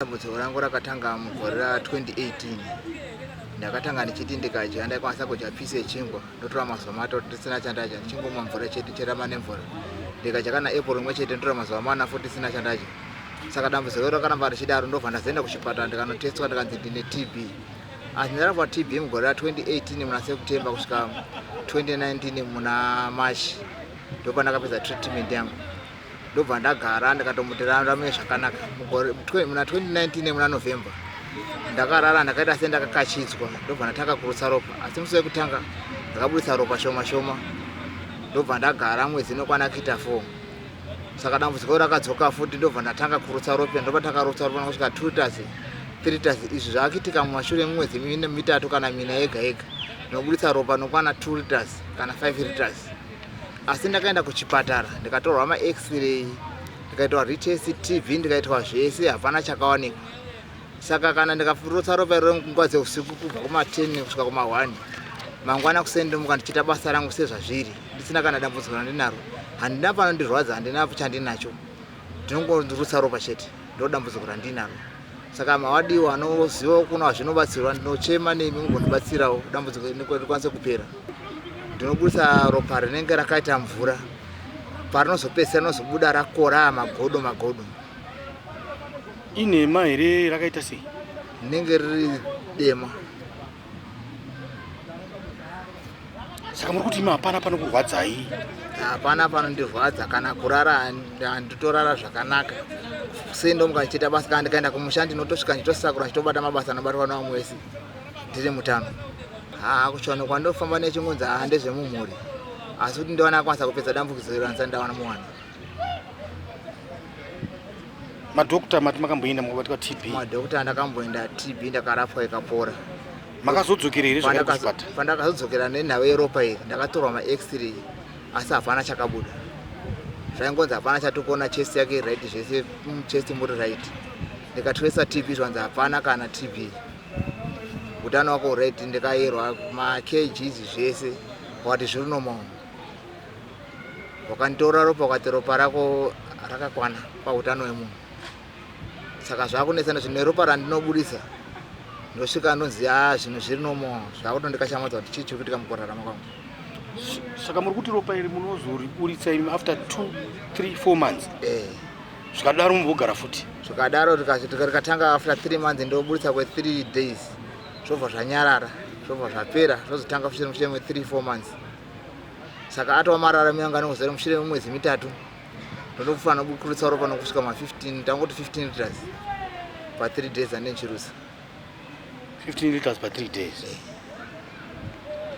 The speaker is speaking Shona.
Dambudziko rangu rakatanga mugore ra 2018. Ndakatanga ndichiti ndikadya ndaikwanisa kudya pisi yechingwa ndotora mazuva matatu ndisina chandadya ndichingomwa mvura chete ndichiramba nemvura. Ndikadya kana apple rimwe chete ndotora mazuva mana futi ndisina chandadya. Saka dambudziko iro rakaramba richidaro ndobva ndazoenda kuchipatara ndikanotestwa ndikanzi ndine TB. Asi ndarapwa TB mugore ra 2018 muna September kusvika 2019 muna March ndopandakapedza treatment yangu. Ndobva ndagara ndikatomuti rarame zvakanaka. Muna 2019 muna November ndakarara ndakaita sendakakachidzwa ndobva ndatanga kurutsa ropa, asi musi wekutanga ndakabudisa ropa shoma shoma ndobva ndagara mwedzi inokwana kuita 4. Saka dambudziko rakadzoka futi ndobva ndatanga kurutsa ropa, ndobva ndakarutsa ropa kusvika 2 liters 3 liters. Izvi zvaakuitika mumashure memwedzi mitatu kana mina yega yega, ndinobudisa ropa rinokwana 2 liters kana 5 liters. Asi ndakaenda kuchipatara ndikatorwa ma-x-ray, ndikaitwa retest TB, ndikaitwa zvese, hapana chakawanikwa. Saka kana ndikafurutsa ropa iro nguva dzeusiku kubva kuma10 kusvika kuma1 mangwana kuseni ndomuka ndichiita basa rangu sezvazviri, ndisina kana dambudziko randinaro. Handina panondirwadza, handina chandinacho, ndinongorutsa ropa chete, ndo dambudziko randinaro. Saka mawadiwa anoziva kuna zvinobatsirwa, ndinochema nemi mugondibatsirawo dambudziko rikwanise kupera. Ndinobudisa ropa rinenge rakaita mvura, parinozopedzisira rinozobuda rakora magodo magodo. Inhema here rakaita sei? Rinenge riri dema. Saka muri kuti imi hapana panokurwadzai? Hapana panondirwadza, kana kurara handitorara zvakanaka. Sei ndomuka ndichiita basa, kana ndikaenda kumusha ndinotosvika ndichitosakura ndichitobata mabasa anobatwa nevamwe vese ndiri mutano. Haa, kuchivanhu kwandofamba nechingonzi haa ndezvemumhuri, asi kuti ndiwana akwanisa kupedza dambudziko iro handisati ndawana muwana. Madhokta mati makamboenda mukabatwa TB? Madhokta ndakamboenda TB ndakarapwa ikapora. Makazodzokera here zvakare kuchipatara? Pandakazodzokera nenhau yeropa iri ndakatorwa ma-x-ray asi hapana chakabuda. Zvaingonzi hapana chatikuona, chest yake right, zvese chest muri right. Ndikatresa TB zvanzi hapana kana TB, utano wako right. Ndikayerwa ma-kgs zvese wakati zviri normal. Wakanditora ropa wakati ropa rako rakakwana pautano hwemunhu. Saka zvakunetsana zvino neropa randinobudisa ndosvika ndonzi a zvinhu zviri normal, zvakutondikashamadza kuti chii chiri kuitika mukurarama kwangu. Saka muri kuti ropa iri munozoriburitsa imi after 2 3 4 months? Eh. Zvikadaro mumbogara futi? Zvikadaro rikatanga after 3 months ndoburitsa kwe 3 days zvobva zvanyarara, zvobva zvapera, zvozotanga futi mushure me 3 4 months. Saka atova mararamiro anga anongozara mushure memwedzi mitatu ndondokufanira kuburitsa ropa nokusvika ma 15, tangoti 15 liters pa 3 days ande ndichirusa. 15 liters pa 3 days? Eh.